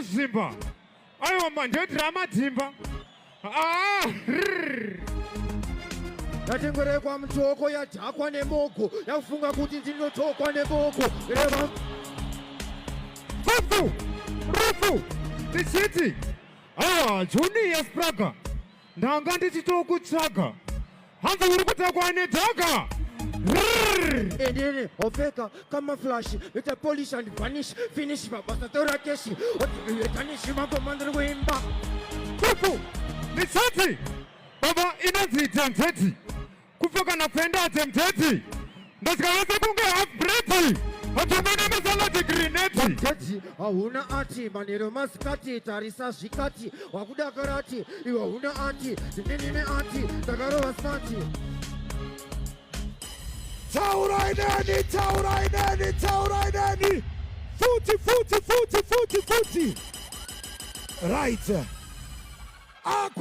Ndozvimba. Aiwa mandedhirama dzimba. Ah, rrr. Yatengerekwa mutoko yadhakwa nemogo yakufunga kuti ndinotokwa neboko reva Rufu! Rufu! Ndichiti aiwa Junior Spraga ndanga ndichitokutsvaga hanzi uri kutakwa nedhaga. Rrr. Inini opfeka camouflage ita polish and vanish finish mabasa tora keshi tanishi mangoma ndiri kuimba. Rufu! Ndichiti baba inonzi temteti kupfeka napfenda temteti ndosvika vese kunge half bread hatomene masalad grenade. Jeji hauna ati manero masikati tarisa zvikati wakuda karati iwe hauna ati ndinine ati ndakarova smati. Taurai neni, taurai neni, taurai neni. Futi, futi, futi, futi, futi. Right. Aku